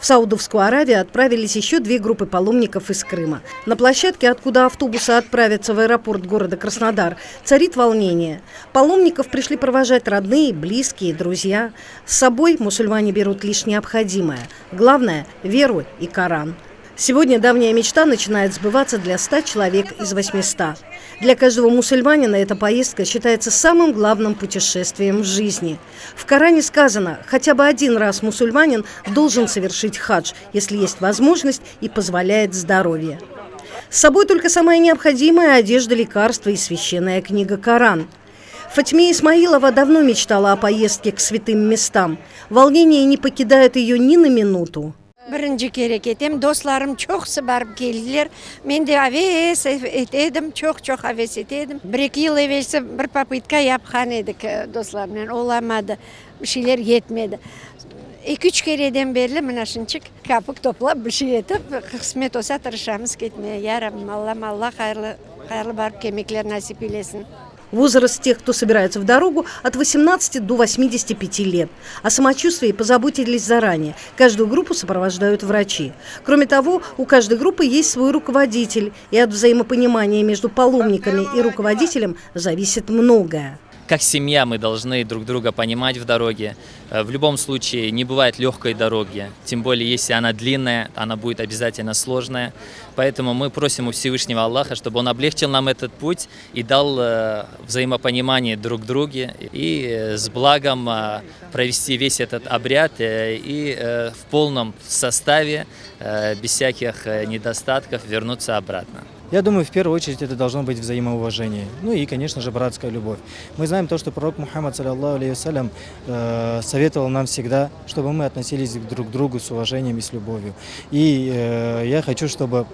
В Саудовскую Аравию отправились еще две группы паломников из Крыма. На площадке, откуда автобусы отправятся в аэропорт города Краснодар, царит волнение. Паломников пришли провожать родные, близкие, друзья. С собой мусульмане берут лишь необходимое. Главное – веру и Коран. Сегодня давняя мечта начинает сбываться для 100 человек из 800. Для каждого мусульманина эта поездка считается самым главным путешествием в жизни. В Коране сказано, хотя бы один раз мусульманин должен совершить хадж, если есть возможность и позволяет здоровье. С собой только самая необходимая одежда, лекарства и священная книга Коран. Фатьме Исмаилова давно мечтала о поездке к святым местам. Волнение не покидает ее ни на минуту. Birinci kere ketem, dostlarım çoqusı barıp keldiler. Men de aves ete edim, çoq-çoq aves ete edim. Bir-eki yıl evelsi bir popıtka yapqan edik dostlarımnen, olamadı, bir şeyler yetmedi. Eki-üç kereden berli mına şunçıq kapik toplap, bir şey etip, qısmet olsa tırışamız ketmege. Ya Rabbim, Allam, Alla hayırlı, hayırlı barıp kelmekler nasip eylesin. Возраст тех, кто собирается в дорогу, от 18 до 85 лет. О самочувствии позаботились заранее. Каждую группу сопровождают врачи. Кроме того, у каждой группы есть свой руководитель. И от взаимопонимания между паломниками и руководителем зависит многое. Как семья мы должны друг друга понимать в дороге. В любом случае не бывает легкой дороги, тем более если она длинная, она будет обязательно сложная. Поэтому мы просим у Всевышнего Аллаха, чтобы Он облегчил нам этот путь и дал взаимопонимание друг друге и с благом провести весь этот обряд и в полном составе, без всяких недостатков вернуться обратно. Я думаю, в первую очередь это должно быть взаимоуважение. Ну и, конечно же, братская любовь. Мы знаем то, что пророк Мухаммад, саллаллаху алейхи вассалям, советовал нам всегда, чтобы мы относились друг к другу с уважением и с любовью. И я хочу, чтобы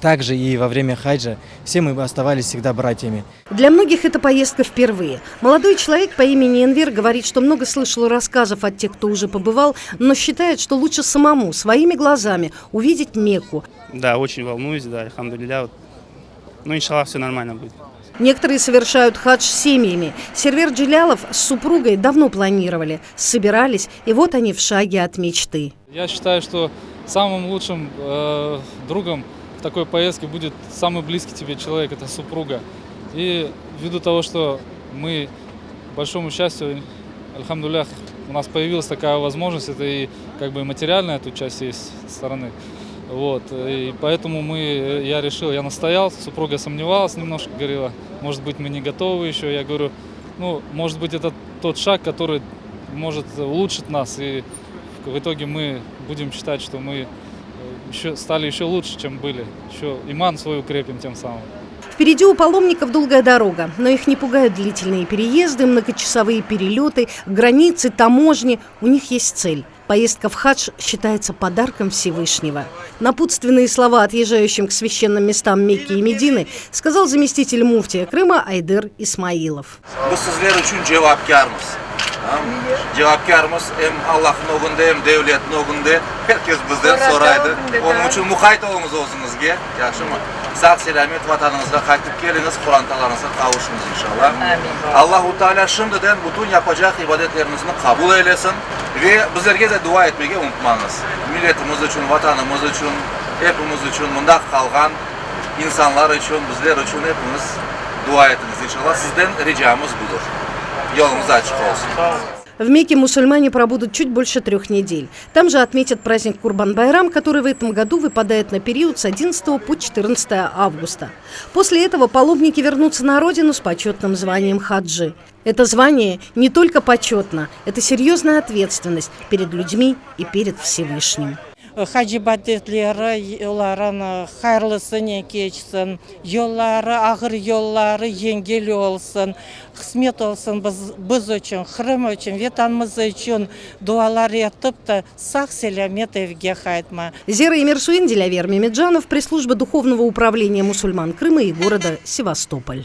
также и во время хаджа все мы оставались всегда братьями. Для многих эта поездка впервые. Молодой человек по имени Энвер говорит, что много слышал рассказов от тех, кто уже побывал, но считает, что лучше самому, своими глазами увидеть Мекку. Да, очень волнуюсь, да, альхамдулилля. Вот. Ну, иншаллах, все нормально будет. Некоторые совершают хадж с семьями. Сервер Джилялов с супругой давно планировали, собирались, и вот они в шаге от мечты. Я считаю, что самым лучшим другом в такой поездке будет самый близкий тебе человек, это супруга. И ввиду того, что мы, к большому счастью, альхамдулиллях, у нас появилась такая возможность, это и как бы материальная тут часть есть стороны. Вот, и поэтому я решил, я настоял, супруга сомневалась немножко, говорила, может быть, мы не готовы еще. Я говорю, ну, может быть, это тот шаг, который может улучшить нас, и в итоге мы будем считать, что мы еще стали еще лучше, чем были, еще иман свой укрепим тем самым. Впереди у паломников долгая дорога, но их не пугают длительные переезды, многочасовые перелеты, границы, таможни. У них есть цель. Поездка в хадж считается подарком Всевышнего. Напутственные слова отъезжающим к священным местам Мекки и Медины сказал заместитель муфтия Крыма Айдер Исмаилов. Biz sizler içün cevapkârmız. Cevapkârmız em Allahnıñ ögünde, em devletniñ ögünde. Er kes bizden soraydı. Onıñ içün muqayt oluñız özüñizge. Yahşımı? Sağ selâmet vatanıñızğa qaytıp keliñiz, qorantalarıñızğa qavuşıñız inşallah. Allahu Teala şimdiden bütün yapacaq ibadetleriñizni qabul eylesin ve bizlerge de dua etmege unutmañız. Milletimiz içün, vatanımız içün, epimiz içün, mında qalğan insanlar içün, bizler içün epimiz dua etiñiz inşallah. Sizden ricamız budır. Yoluñız açıq olsun. В Мекке мусульмане пробудут чуть больше 3 недель. Там же отметят праздник Курбан-Байрам, который в этом году выпадает на период с 11 по 14 августа. После этого паломники вернутся на родину с почетным званием хаджи. Это звание не только почетно, это серьезная ответственность перед людьми и перед Всевышним. Hac ibadetleri olarnıñ hayırlısınen keçsin, yolları, ağır yolları yengil olsun, qısmet olsun biz, biz içün, Qırım içün, Vetanımız içün dualar etip te sağ selâmet evge qaytma. Зера Эмирсуин, Дилявер Мемеджанов, пресс-служба Духовного управления мусульман Крыма и города Севастополь.